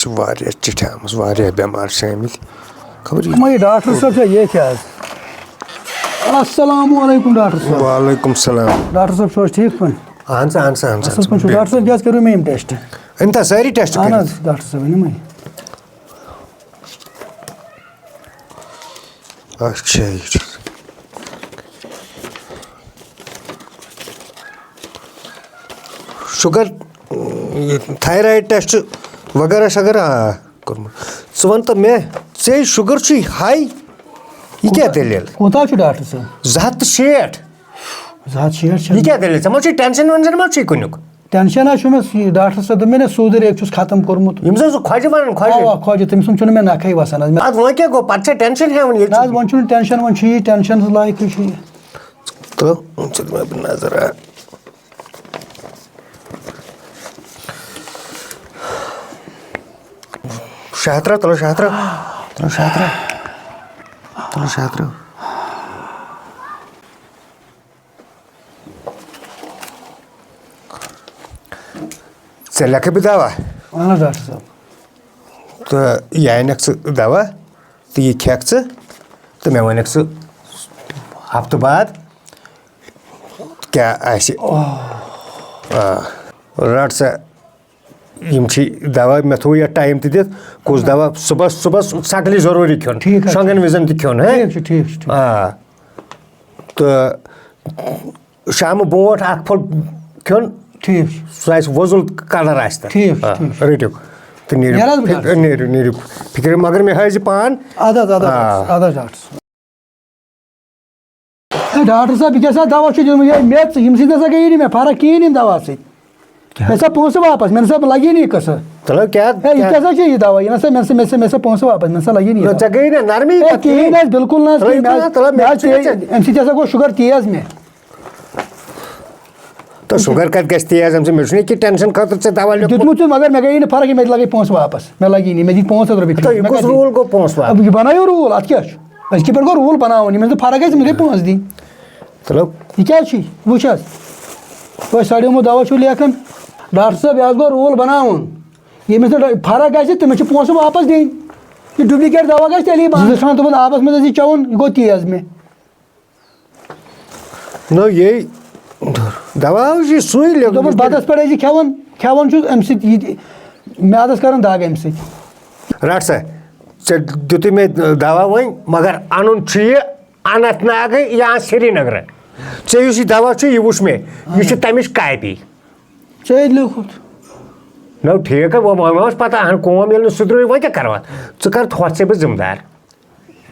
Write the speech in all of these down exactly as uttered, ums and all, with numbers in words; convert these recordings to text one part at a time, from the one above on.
چھِ واریاہ چِٹھِ آمٕژ، واریاہ بٮ۪مار چھِ آمٕتۍ۔ خبر یہِ یِمَے ڈاکٹر صٲب چھا ییٚتھۍ آز؟ السلام علیکم ڈاکٹر صٲب۔ وعلیکم السلام۔ ڈاکٹر صٲب چھِو حظ ٹھیٖک پٲٹھۍ؟ اہن سا، اہن سا، اہن سا، اَصٕل پٲٹھۍ چھِو؟ ڈاکٹر صٲب، کیٛاہ حظ کٔرِو مےٚ یِم ٹٮ۪سٹ؟ أنۍ تھا سٲری ٹٮ۪سٹ اہن کٔرِتھ؟ حظ، ڈاکٹر صٲب، أنِم وۄنۍ۔ اچھا، یہِ چھُ شُگر، یہِ تھایرایِڈ ٹٮ۪سٹ وغیرہ شغیرہ، آ، کوٚرمُت۔ ژٕ وَن تہٕ مےٚ، ژےٚ شُگر چھُے ہاے، یہِ کیٛاہ دٔلیٖل؟ کوٗتاہ چھُ ڈاکٹر صٲب؟ زٕ ہَتھ تہٕ شیٹھ۔ زٕ ہَتھ شیٹھ چھا؟ یہِ کیٛاہ دٔلیٖل؟ ژےٚ ما چھُے ٹٮ۪نشَن وٮ۪نشَن ما چھُے کُنیُک؟ ٹٮ۪نشَن حظ چھُ مےٚ یہِ ڈاکٹر صٲب دوٚپ مےٚ، نہ سیوٚدُے ریٚکھ چھُس ختم کوٚرمُت۔ یِم زَن سُہ خۄجہِ وَنان، خۄجہِ۔ اَوا، خۄجہِ، تٔمۍ سُنٛد چھُنہٕ مےٚ نَکھَے وَسان حظ۔ مےٚ اَدٕ وۄنۍ کیٛاہ گوٚو؟ پَتہٕ چھا ٹٮ۪نشَن ہٮ۪وان ییٚتہِ؟ نہ حظ، وۄنۍ چھُنہٕ ٹٮ۪نشَن، وۄنۍ چھُ یہِ ٹٮ۪نشَن لایقٕے چھُ یہِ۔ تہٕ ژٕ دِ مےٚ نظر اَکھ۔ شاہ ترٛاو، تُلو شاہ ترٛاو۔ تُلو شاہ ترٛاو۔ تُلو شاہ ترٛاو۔ ژےٚ لیکھے بہٕ دوا۔ اہن حظ ڈاکٹر صٲب۔ تہٕ یہِ انکھ ژٕ دوا تہٕ یہِ کھٮ۪کھ ژٕ تہٕ مےٚ ونکھ ژٕ ہفتہٕ بعد کیٛاہ آسہِ۔ آ، رٹ سا۔ یِم چھِ دوا، مےٚ تھوٚو یَتھ ٹایم تہِ دِتھ، کُس دوا صُبحَس، صُبحَس سَکلی ضروٗری کھیوٚن، ٹھیٖک حظ چھُ۔ شۄنٛگَن وِزَن تہِ کھیوٚن، ہے؟ ٹھیٖک چھُ، ٹھیٖک چھُ، ٹھیٖک۔ آ۔ تہٕ شامہٕ برونٛٹھ اَکھ پھوٚل کھیوٚن، ٹھیٖک چھُ۔ سُہ آسہِ وۄزُل کَلَر آسہِ تَتھ۔ ٹھیٖک چھُ، آ، ٹھیٖک چھُ۔ رٔٹِو۔ تہٕ نیٖرِو، نیرٕ حظ بہٕ فِک-، ڈاکٹر صٲب؟ نیٖرِو، نیٖرِو فِکرِ، مگر مےٚ ہٲیزِ پان۔ اَدٕ حظ، اَدٕ حظ، آ۔ اَدٕ حظ ڈاکٹر صٲب۔ ہے، ڈاکٹر صٲب، یہِ کیٛاہ سا دوا چھُ دیُتمُت؟ یہِ ہے میٚژ، ییٚمہِ سۭتۍ نہ سا گٔیی نہٕ مےٚ فرق کِہیٖنۍ ییٚمہِ دوا سۭتۍ۔ کیٛاہ؟ مےٚ سا پونٛسہٕ واپس، مےٚ نہ سا لگی نہٕ یہِ قٕصہٕ۔ تُلو کیٛاہ، ہے، یہِ کیٛاہ؟ کیٛاہ سا چھُ یہِ دوا؟ یہِ نہ سا، مےٚ سا، مےٚ سا، مےٚ سا پونٛسہٕ واپس، مےٚ نہ سا لگی نہٕ یہِ نہ، دوا۔ ژےٚ گٔیی نہ نرمی ہے، پتہٕ کِہیٖنۍ کِہیٖنۍ۔ نہ حظ، بِلکُل نہ حظ تُلو کِہیٖنۍ۔ یہِ مےٚ حظ، تُلو، تُلو، مےٚ مےٚ حظ چھُ چے-، یہِ ژےٚ اَمہِ سۭتۍ ہسا گوٚو شُگر تیز مےٚ۔ تہٕ شُگر کَتہِ گژھِ تیز اَمہِ سۭتۍ؟ مےٚ چھُنہٕ یہِ کہِ ٹٮ۪نشَن خٲطرٕ ژےٚ دوا لیوٚکھمُت۔ دیُتمُت چھُ، مگر مےٚ گٔیی نہٕ فرق، مےٚ لگے پونٛسہٕ واپس، مےٚ لگی نہٕ، مےٚ دِتۍ پونٛسہٕ ہَتھ رۄپیہِ تہٕ فیٖس، یہِ مےٚ کُس کَتہِ روٗل گوٚو پونٛسہٕ واپس؟ اب یہِ بنٲیِو روٗل، اَتھ کیٛاہ چھُ؟ أزکہِ پٮ۪ٹھ گوٚو روٗل بناوُن، ییٚمِس نہٕ فرق گژھِ، تٔمِس گٔے پونٛسہٕ دِنۍ۔ تُلو۔ یہِ کیٛازِ چھُ یہِ؟ وٕچھ حظ، تۄہہِ سڑیومُت دوا چھُو لیکھان، ڈاکٹر صٲب، یہِ حظ گوٚو روٗل بناوُن، ییٚمِس نہٕ فرق گژھِ، تٔمِس چھِ پونٛسہٕ واپس دِنۍ۔ یہِ duplicate دوا گژھِ تیٚلی بنٛد۔ زٕ چھِ آسان دوٚپمُت، آبَس منٛز ٲسۍ چٮ۪وان، یہِ گوٚو تیز مےٚ۔ نو یے دوا حظ چھُ سُے لیوٚکھمُت۔ دوٚپُن، بَتَس پٮ۪ٹھ ٲسۍ کھٮ۪وان، کھٮ۪وان چھُس اَمہِ سۭتۍ یہِ تہِ، میادَس کَران دَگ اَمہِ سۭتۍ۔ رَٹ سا، ژےٚ دیُتُے مےٚ دوا وۄنۍ، مگر اَنُن چھُ یہِ اننت ناگہٕ یا سرینگرٕ۔ ژےٚ یُس یہِ دوا چھُ، یہِ وُچھ مےٚ، یہِ چھُ تَمِچ کاپی۔ ژےٚ لیوٚکھُتھ۔ نو ٹھیٖک ہے، وۄنۍ، وۄنۍ ما ٲس پَتہ، اہن، کٲم ییٚلہِ نہٕ سُدرٲے، وۄنۍ کیٛاہ کَرٕ اَتھ؟ ژٕ کَر، ہۄتھ چھُسے بہٕ ذِمہٕ دار۔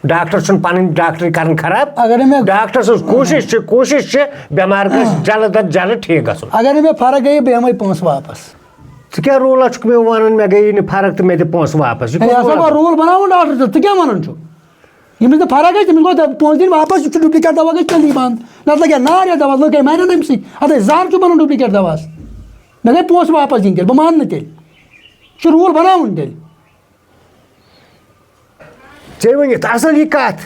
ڈاکٹر چھُنہٕ پَنٕنۍ ڈاکٹری کَرٕنۍ خراب۔ اگر نہٕ مےٚ ڈاکٹر سٕنٛز کوٗشِش چھِ، کوٗشِش چھِ بٮ۪مار گژھِ جلد از جلد ٹھیٖک گژھُن۔ اگر نہٕ مےٚ فرق گٔیے، بہٕ ہٮ۪مَے پونٛسہٕ واپس۔ ژٕ کیٛاہ روٗلہ چھُکھ مےٚ وَنان، مےٚ گٔیی نہٕ فرق تہٕ مےٚ دِ پونٛسہٕ واپس؟ یہِ ہے، کُس یہِ ہسا روٗلہ گوٚو چھُ؟ روٗل بَناوُن ڈاکٹر صٲب، ژٕ کیٛاہ وَنان چھُکھ؟ ییٚمِس نہٕ فرق گژھِ، تٔمِس گوٚو دَ-، پونٛسہٕ دِنۍ واپس، یہِ چھُ duplicate دوا گژھِ تیٚلی بنٛد۔ نَتہٕ لَگہِ ہا نار یَتھ دَوہَس، لُکھ ہے مَرن اَمہِ سۭتۍ۔ اَتھ ہے زَہر چھُ بَنان duplicate دَوہَس۔ مےٚ گٔے پونٛسہٕ واپس دِنۍ تیٚلہِ، بہٕ مانہٕ نہٕ تیٚلہِ۔ یہِ چھُ روٗل بَناوُن تیٚلہِ۔ ژےٚ ؤنِتھ اَصٕل یہِ کَتھ۔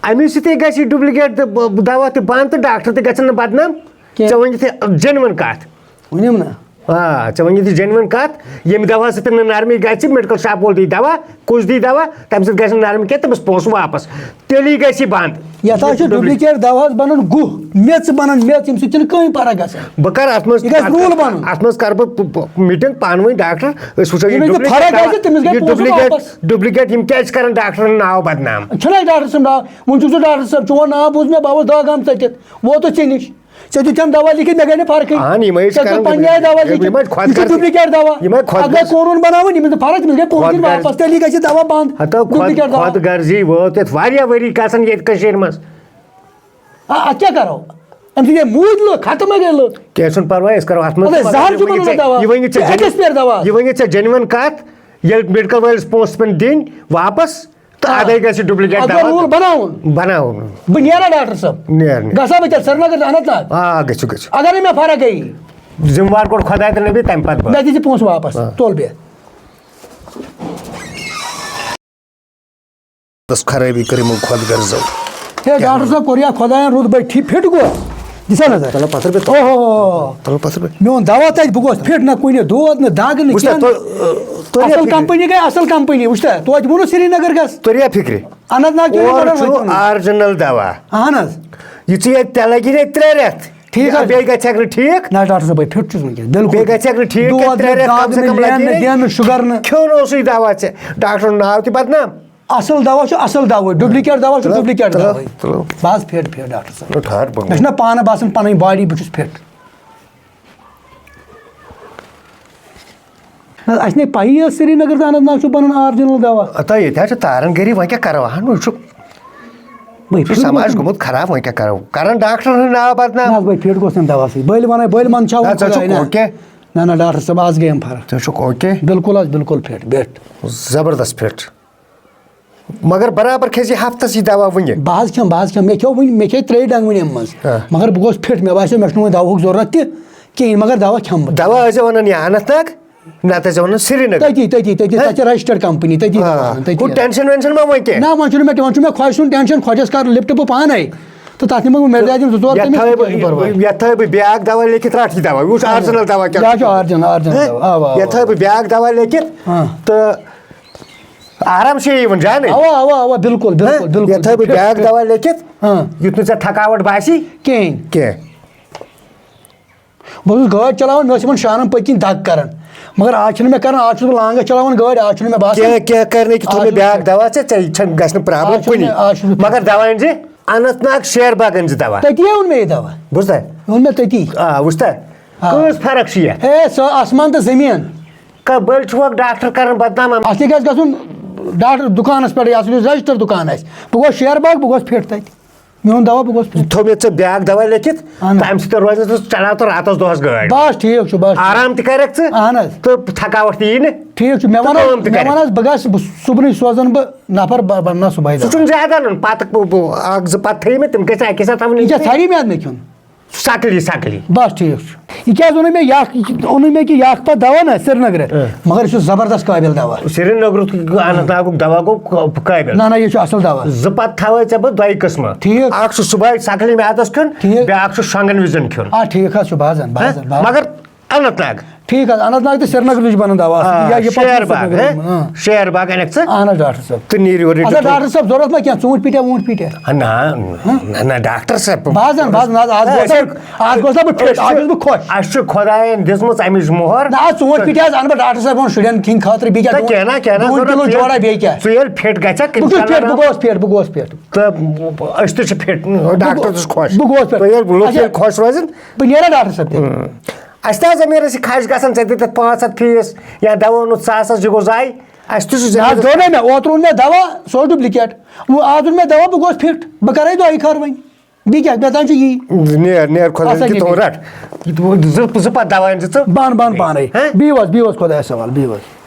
اَمی سۭتۍ گژھِ یہِ duplicate تہٕ ب-، دوا تہِ بنٛد تہٕ ڈاکٹر تہِ گژھن نہٕ بدنام۔ کینٛہہ۔ ژےٚ ؤنِتھ یہِ genuine کَتھ۔ ؤنِو نا۔ آ، ژےٚ ؤنِتھ یہِ genuine کَتھ۔ ییٚمہِ دوا سۭتۍ نہٕ نرمی گژھِ، medical shop وول دی دوا، کُس دی دوا، تَمہِ سۭتۍ گژھِ نہٕ نرمی کینٛہہ، تٔمِس پونٛسہٕ واپس۔ تیٚلی گژھِ یہِ بنٛد۔ یَتھ حظ چھُ duplicate۔ Duplicate دواہَس بَنان گُہہ، میٚژ بَنان میٚژ، ییٚمہِ سۭتۍ چھُنہٕ کٕہٕنۍ فرق گژھان۔ بہٕ کَرٕ اَتھ منٛز، یہِ گژھِ اَتھ، rule بَنُن۔ اَتھ منٛز کَرٕ بہٕ پ-، پ-، meeting پانہٕ ؤنۍ ڈاکٹر، أسۍ وٕچھو یہِ ییٚمِس نہٕ duplicate فرق دوا، آسہِ، تٔمِس گژھِ یہِ پونٛسہٕ duplicate، واپس۔ Duplicate یِم کیٛازِ کَرَن ڈاکٹرَن ناو بدنام؟ چھُنہٕ اَسہِ ڈاکٹر سُنٛد ناو، وۄنۍ چھُکھ ژٕ ڈاکٹر صٲب، چون ناو بوٗز مےٚ، بہٕ آوُس دَہ گام ژٔٹِتھ، ووتُس ژےٚ نِش۔ ژےٚ دیُتتھم دوا لیکھِتھ، مےٚ گٔے نہٕ فرقٕے۔ اہن، یِم ٲسۍ ژےٚ دیُت کران، پننہِ آیہِ دوا یِم لیکھِتھ۔ ٲسۍ خۄد یہِ چھُ غرض، duplicate دوا۔ یِم ٲسۍ خۄد اگر غرض، قونوٗن بناوُن، یِمن چھُ فرق، تٔمِس گٔے پونٛسہٕ خۄد دِنۍ غرض، واپس۔ تیٚلی گژھِ دوا بنٛد۔ ہتو خۄد، duplicate دوا۔ خۄد غرضی وٲژ یتھ واریاہ ؤری گژھان ییٚتہِ کٔشیٖرِ منٛز۔ آ، اتھ کیٛاہ کرو؟ امہِ سۭتۍ گٔے موٗدۍ لُکھ، ختم گٔے لُکھ۔ کینٛہہ چھُنہٕ پرواے، أسۍ کرو اتھ منٛز اَدٕ تہِ زہر مگر چھُ یہِ ؤنِو بنان ژےٚ، دوا۔ یہِ ؤنِو ژےٚ یہِ جن-، expire دوا۔ یہِ ؤنِو ژےٚ genuine کتھ، ییٚلہِ medical وٲلِس پونٛسہٕ پٮ۪ن دِنۍ واپس، تہٕ آ۔ ادے گژھِ duplicate اَتھ گوٚو دوا rule بناوُن۔ بناوُن۔ بہٕ نیرا ڈاکٹر صٲب؟ نیر، نیر۔ گژھا بہٕ تیٚلہِ سرینگر تہٕ اننت ناگ؟ آ، گٔژھِو، گٔژھِو۔ اگر نہٕ مےٚ فرق گٔیی؟ ذمہٕ وار گوٚو خۄداے تہٕ نبی، تَمہِ پتہٕ بہٕ۔ مےٚ دِژ یہِ پونٛسہٕ واپس، آ۔ تُل بیٚہہ۔ تس خرٲبی کٔر یِمو خۄد غرضو۔ ہے، ڈاکٹر صٲب، کوٚر یا خۄدایَن رُت بٔٹھی فِٹ گوٚو؟ دِسا نظر۔ تَلہٕ پَتھر پٮ۪ٹھ۔ اوہو۔ تَلہٕ پَتھر پٮ۪ٹھ۔ میون دَوا تَتہِ، بہٕ گوس فِٹ، نہ کُنہِ دود، نہ دَگ، نہ وٕچھ تہ، کینٛہہ۔ تو-، تو-، اَصٕل کَمپٔنی گٔے اَصٕل کَمپٔنی، وٕچھ تہ، توتہِ ووٚنُو سرینگر گژھ۔ تۄریا فِکرِ؟ اننت ناگ چھُ اورٕ ماڈل چھُ وۄنۍ۔ آرجِنل دَوا۔ اَہَن حظ۔ یہِ ژٕ ییٚتہِ تہِ لَگی نے ترٛےٚ رٮ۪تھ۔ ٹھیٖک حظ۔ بیٚیہِ گژھِ ہٮ۪کھ نہٕ ٹھیٖک۔ نہ، ڈاکٹر صٲب، بہٕ فِٹ چھُس وٕنکیٚس، بِلکُل۔ بیٚیہِ گژھِ ہٮ۪کھ نہٕ ٹھیٖک کینٛہہ، دود ترٛےٚ نہٕ، رٮ۪تھ کم دگ سے نہٕ، کم لین لَگی نہٕ، نے۔ دین نہٕ، شُگر نہٕ۔ کھیوٚو نہٕ اوسُے دَوا ژےٚ۔ ڈاکٹرُن ناو تہِ بدنام۔ اَصٕل دَوا چھُ اَصٕل دَوہٕے، ڈُپلِکیٹ دَوا چھُ تُلو، ڈُپلِکیٹ تُلو، دَوہٕے۔ تُلو۔ بہٕ حظ فِٹ، فِٹ، ڈاکٹر صٲب۔ تُلو، ٹھہر بہٕ۔ مےٚ چھُنہ پانہٕ باسان پَنٕنۍ باڈی، بہٕ چھُس فِٹ۔ نہ، اَسہِ نے پَیی ٲس سرینگر تہٕ اننت ناگ چھُ بَنان آرجِنل دَوا۔ ہتا ییٚتہِ حظ چھِ تارن گٔری، وۄنۍ کیٛاہ کَرو؟ اَہَن، وۄنۍ چھُ، بٔے یہِ چھُ فِٹ سماج گوٚژھ گوٚمُت خراب، وۄنۍ کیٛاہ کَرو؟ کَران ڈاکٹرن ہُنٛد ناو بدنام۔ نہ حظ، بٔے فِٹ گوٚژھ نہٕ دَوا سۭتۍ۔ بٔلۍ وَنَے، بٔلۍ منٛدچھاوُن نہ، ژٕ چھُکھ خۄداے، نہ۔ اوکے۔ نہ، نہ، ڈاکٹر صٲب، آز گٔیم فرق۔ ژٕ چھُکھ اوکے۔ بِلکُل حظ، بِلکُل فِٹ، بیٹھ۔ زبردست فِٹ۔ مگر برابر کھیٚیہِ زِ ہفتس یہِ دوا وُنہِ۔ بہٕ حظ کھٮ۪مہٕ، بہٕ حظ کھٮ۪مہٕ۔ مےٚ کھیوٚو وُنہِ، مےٚ کھیٚیہِ ترٛیٚیہِ ڈنٛگہٕ وُنہِ اَمہِ منٛز۔ آ۔ مگر بہٕ گوس فِٹ، مےٚ باسیٚو مےٚ چھُنہٕ وۄنۍ دواہُک ضروٗرت تہِ کِہیٖنۍ، مگر دوا کھٮ۪مہٕ بہٕ۔ دوا ٲسۍزیو اَنان یہِ اننت ناگ، نتہٕ ٲسۍزیو اَنان سرینگر۔ تٔتی، تٔتی، تٔتی، ہہ؟ تَتہِ چھِ رجسٹرڈ کمپنی، تٔتی آ۔ دوا اَنان، تٔتی ہُہ اَنان۔ ٹینشن وینشن ما وۄنۍ کینٛہہ؟ نہ، وۄنۍ چھُنہٕ مےٚ، وۄنۍ چھُ مےٚ خۄش سُن ٹینشن، خۄجس کر لفٹ بہٕ پانے۔ تہٕ تَتھ نِمہٕ بہٕ مےٚ دِتھ یِم زٕ ژور یَتھ تٔمِس، تھٲوٕ کِہیٖنۍ پرواے۔ بہٕ، یَتھ تھٲوٕ بہٕ بیٛاکھ دوا لیکھِتھ، رَٹھ یہِ دوا، وٕچھ آرجِنل دوا کیٛاہ یہِ چھُ چھُ۔ آرجِنل، آرجِنل ہہ؟ دوا، اَوا، اَوا، یَتھ تھٲوٕ اَوا۔ بہٕ بیٛاکھ دوا لیکھِتھ ہاں۔ تہٕ آرام چھُ یِوان جانٕے۔ اَوا، اَوا، اَوا، بِلکُل، بِلکُل، ہہ؟ بِلکُل۔ یَتھ تھٲوٕ بہٕ فِٹ، بیٛاکھ فِٹ۔ دوا لیکھِتھ، ہاں۔ یُتھ نہٕ ژےٚ تھکاوٹ باسی کِہیٖنۍ۔ کینٛہہ۔ بہٕ اوسُس گٲڑۍ چلاوان، مےٚ ٲس یِمن شانن پٔتۍ کِنۍ دگ کران، مگر آز چھُنہٕ مےٚ کران، آز چھُس بہٕ لانگس چلاوان گٲڑۍ، آز چھُنہٕ مےٚ باسان۔ کینٛہہ، کینٛہہ کرِ نہٕ کہِ تھوٚو آز مےٚ چھُنہٕ بیٛاکھ مےٚ دوا ژےٚ، ژےٚ چھَنہٕ، گژھِ نہٕ پرابلم آز چھُنہٕ کُنی۔ مےٚ، آز چھُس بہٕ مگر دوا أنۍ زِ اننت ناگ شیر باغ أنۍ زِ دوا۔ تٔتی اوٚن مےٚ یہِ دوا۔ بوٗزتھا؟ اوٚن مےٚ تٔتی۔ آ، وٕچھتھا؟ آ۔ کۭژ فرق چھِ یَتھ؟ ہے، سۄ آسمان تہٕ زٔمیٖن۔ کانٛہہ بٔلۍ چھُکھ ڈاکٹر کران بدنام۔ اَتھ کیٛاہ گژھِ گژھُن؟ ڈاکٹر دُکانَس پٮ۪ٹھٕے، اَتھ چھُ رجسٹر دُکان اَسہِ۔ بہٕ گوس شیر باغ، بہٕ گوس فِٹ تَتہِ۔ میون دوا، بہٕ گوس فِٹ۔ تھوٚو مےٚ ژےٚ بیٛاکھ دوا لیکھِتھ، اَہَن حظ۔ تَمہِ سۭتۍ روزِ نہٕ ژٕ، چلاو تہٕ راتَس دۄہَس گٲڑۍ۔ بَس، ٹھیٖک چھُ، بَس۔ آرام تہِ کَرٮ۪کھ ژٕ، اَہَن حظ۔ تہٕ تھکاوَٹھ تہِ یی نہٕ۔ ٹھیٖک چھُ، مےٚ تہٕ وَن حظ، کٲم تہِ مےٚ کَرٮ۪کھ۔ وَن حظ، بہٕ گژھٕ، بہٕ، صُبحنٕے سوزَن بہٕ نفر، بہٕ، بہٕ اَنہٕ نا صُبحٲے سُہ دوا۔ چھُنہٕ زیادٕ اَنُن، پَتہٕ بہٕ، بہٕ، اَکھ زٕ پَتہٕ تھٲیِو مےٚ، تِم گژھِ اَکی ساتہٕ تھاوٕنۍ۔ یہِ کیٛاہ ژھَری میٛادٕ مےٚ کھیوٚن؟ سَکلی، سَکلی۔ بَس، ٹھیٖک چھُ۔ یہِ کیٛازِ اوٚنُے مےٚ یہِ اَکھ، یہِ اوٚنُے مےٚ کہِ یہِ اَکھ پَتہٕ دَوا نا سرینگرٕ، اۭں۔ مگر یہِ چھُ زبردست قٲبِل دَوا۔ سرینگرُک تہٕ اننت ناگُک دَوا گوٚو قٲ-، قٲبِل۔ نہ، نہ، یہِ چھُ اَصٕل دَوا۔ زٕ پَتہٕ تھاوَے ژےٚ بہٕ دۄیہِ قٕسمہٕ۔ ٹھیٖک۔ اَکھ چھُ صُبحٲے سَکلی میٛادَس کھیوٚن، ٹھیٖک۔ بیٛاکھ چھُ شۄنٛگَن وِزٮ۪ن کھیوٚن۔ آ، ٹھیٖک حظ چھُ، بہٕ حظ اَنہٕ، بہٕ حظ ہہ؟ اَنہٕ، بہٕ حظ اَنہٕ۔ مگر اننت ناگ۔ ٹھیٖک حظ، اننت ناگ تہٕ سرینگرٕچ بَنان دَوا اَصٕل۔ آ، یا یہِ پَتہٕ شیر باغ، سرینگرٕچ ہہ؟ بَنان، آ۔ شیر باغ اَنَکھ ژٕ۔ اَہَن حظ، ڈاکٹر صٲب۔ تہٕ نیٖرِو، رٔٹِو اَچھا، تُہۍ۔ ڈاکٹر صٲب، ضوٚرَتھ ما کینٛہہ؟ ژوٗنٛٹھۍ پیٖٹۍ یا ووٗنٛٹھۍ پیٖٹۍ؟ نہ، نہ، نہ، ڈاکٹر صٲب۔ بہٕ حظ اَنہٕ، بہٕ حظ اَنہٕ، آز، آز نہ، گوس أسۍ نا چھِ، بہٕ، آز گوس نا بہٕ فِٹ، أسۍ آز چھِ، چھُس بہٕ خۄش۔ اَسہِ چھُ خۄدایَن دِژمٕژ اَمِچ مۄہر۔ نہ، آز ژوٗنٛٹھۍ پیٖٹۍ حظ اَنہٕ بہٕ ڈاکٹر صٲبَن شُرٮ۪ن کھیٚنۍ خٲطرٕ، بیٚیہِ کیٛاہ تہٕ کینٛہہ نہ، کینٛہہ نہ، ڈوٗنۍ ضوٚرَتھ کِلوٗ کینٛہہ۔ جورا، بیٚیہِ کیٛاہ؟ ژٕ ییٚلہِ فِٹ گژھکھ، بہٕ چھُس فِٹ، اِنشاءاللہ۔ بہٕ گوس فِٹ، بہٕ گوس فِٹ۔ تہٕ أسۍ تہِ چھِ فِٹ، ڈاکٹر تہِ چھُ خۄش۔ بہٕ گوس فِٹ۔ تُہۍ ییٚلہِ لُکھ اچھا۔ ییٚلہِ خۄش روزن۔ بہٕ نیرا ڈاکٹر صٲب تیٚلہِ؟ اۭں۔ اَسہِ تہِ حظ ٲس زٔمیٖنَس یہِ کھَج گژھان، ژےٚ دِتَتھ پانٛژھ ہَتھ فیٖس یا دَوا اوٚنُتھ ساسَس، یہِ گوٚو ضایع۔ اَسہِ تہِ چھُ نہ حظ، زٔمیٖنَس دوٚپ مےٚ مےٚ، اوترٕ اوٚن مےٚ دَوا، سُہ اوس ڈُپلِکیٹ۔ وۄنۍ آز اوٚن مےٚ دَوا، بہٕ گوس فِٹ، بہٕ کَرَے دۄیہِ خٲر وۄنۍ۔ بیٚیہِ کیٛاہ، مےٚ تام چھُ یی۔ نیر، نیر خۄداے اَسا کہِ تِم کیٛاہ؟ رَٹ۔ یہِ تُہُنٛد زٕ، زٕ پَتہٕ دَوا أنۍ زِ ژٕ۔ بَن، بَن پانَے۔ ہہ؟ بِہِو حظ، بِہِو حظ خۄدایَس حوالہٕ، بِہِو حظ۔